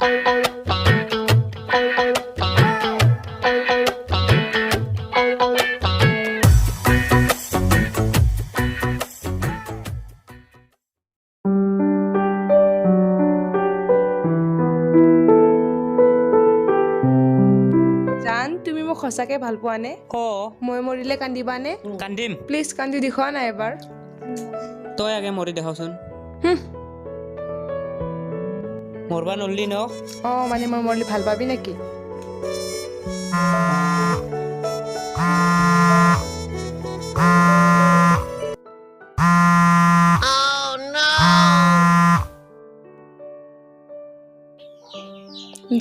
জান, তুমি মোক সঁচাকে ভাল পোৱানে? অ। মই মৰিলে কান্দিবানে? কান্দিম। প্লিজ কান্দি দেখুওৱা না এবাৰ। তই আগে মৰি দেখাচোন। হুম। মৰবা নল্লি ন? অ, মানে মই মৰিলে ভাল পাবি নেকি?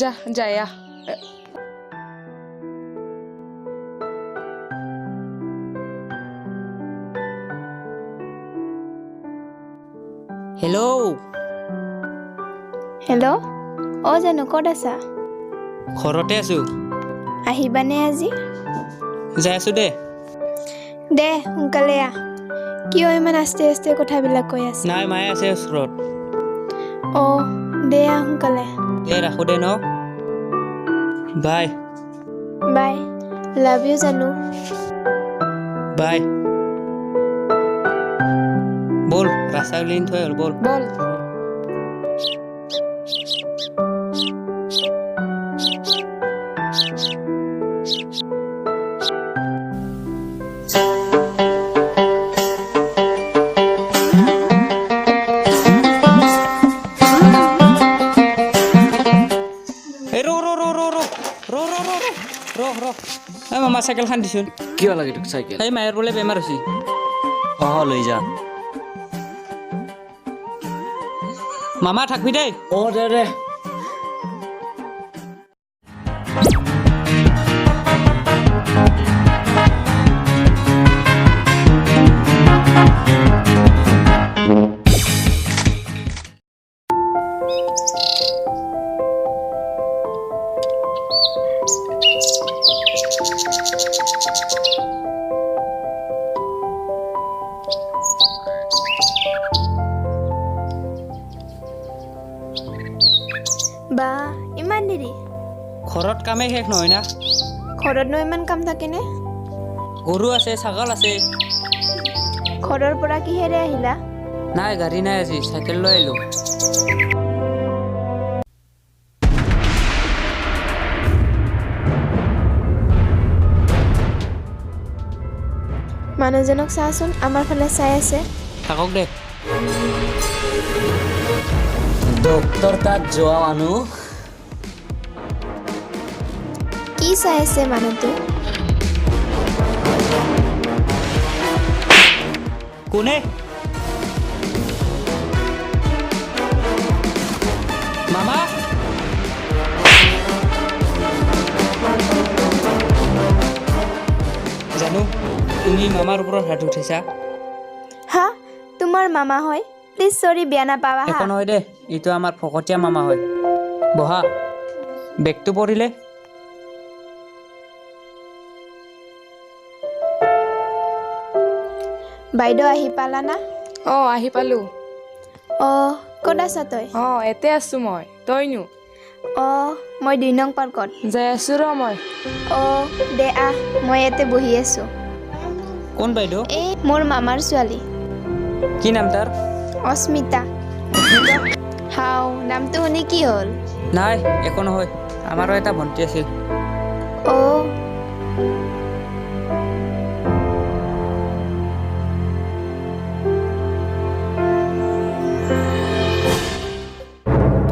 যা যাই আহ। হেল্ল'। হেল্ল', অ জানু, ক'ত আছা? ঘৰতে আছো। আহিবানে আজি? যাই আছো দে। দে, সোনকালে আহ। কিয় ইমান আস্তে আস্তে কথাবিলাক কৈ আছা? নাই, মায়ে আছে ওচৰত। অ, দে, আহ সোনকালে। দে, ৰাখো দে ন, বাই। বাই, লাভ you জানু। বাই। ব'ল, ৰাস্তা উলিয়াই থৈ হ'ল, ব'ল। ব'ল। এই ৰ ৰ ৰ ৰ ৰ ৰ ৰ ৰ ৰ ৰ ৰ, এই মামা, চাইকেলখন দিচোন। কিয় লাগে তোক চাইকেল? এই মায়েৰ বোলে বেমাৰ হৈছে। অ, লৈ যা। মামা, থাকবি দেই। অ, দে দে। বা, ইমান দেৰি? ঘৰত কামেই শেষ নহয় না। ঘৰতনো ইমান কাম থাকেনে? গৰু আছে, ছাগল আছে। ঘৰৰ পৰা কিহেৰে আহিলা? নাই, গাড়ী নাই আজি, চাইকেল লৈ আহিলোঁ। মানুহজনক চাচোন, আমাৰ ফালে চাই আছে। থাকক দে। ডক্তৰ তাত যোৱা মানুহ। কি চাই আছে মানুহটো? কোনে? মামা, জানো, তুমি মামাৰ ওপৰত হাত উঠাইছা। হা, তোমাৰ মামা হয়? প্লিজ চৰি, বেয়া নাপাবা হা। একো নহয় দে, এইটো আমাৰ ফকতীয়া মামা হয়। বহা, বেগটো পৰিলে। বাইদেউ, আহি পালানা? অ, আহি পালো। অ, ক'ত আছা তই? অ, ইয়াতে আছো মই, তইনো? অ, মই 2 নং পাৰ্কত। যাই আছো ৰ মই। অ, দে আহ, মই ইয়াতে বহি আছো। কোন বাইদেউ? এই মোৰ মামাৰ ছোৱালী। কি নাম তাৰ? অস্মিতা। হাও, নামটো শুনি কি হ'ল? নাই, একো নহয়, আমাৰো এটা ভণ্টি আছিল। অ।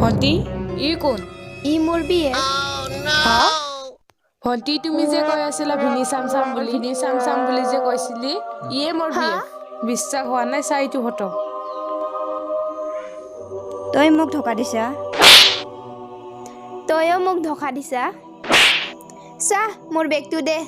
ভণ্টি, ই কোন? ই মোৰ বিয়ে। হা ভণ্টি, তুমি যে কৈ আছিলা ভিনি চাম চাম বুলি, ভিনি চাম চাম বুলি যে কৈছিলি, ইয়ে মোৰ বিয়ে। বিশ্বাস হোৱা নাই? চাই এইটো ফটো। তই মোক ধোকা দিছা। তইও মোক ধোকা দিছা। চা, মোৰ বেগটো দে।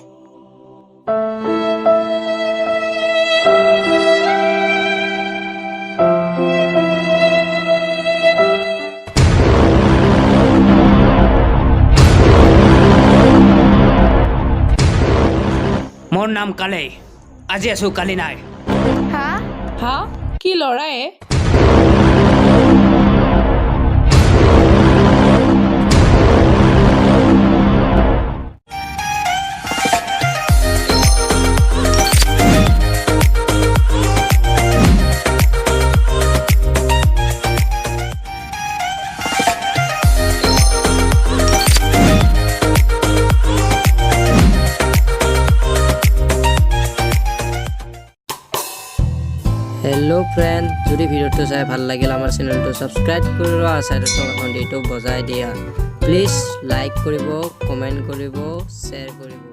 মোৰ নাম কালে, আজি আছো, কালি নাই। হা? হা, কি ল'ৰায়ে? হেল্ল' ফ্ৰেণ্ড, যদি ভিডিঅ'টো চাই ভাল লাগিল, আমাৰ চেনেলটো ছাবস্ক্ৰাইব কৰি লোৱা, ছাইডত থকা ঘণ্টিটো বজাই দিয়া। প্লিজ লাইক কৰিব, কমেণ্ট কৰিব, শ্বেয়াৰ কৰিব।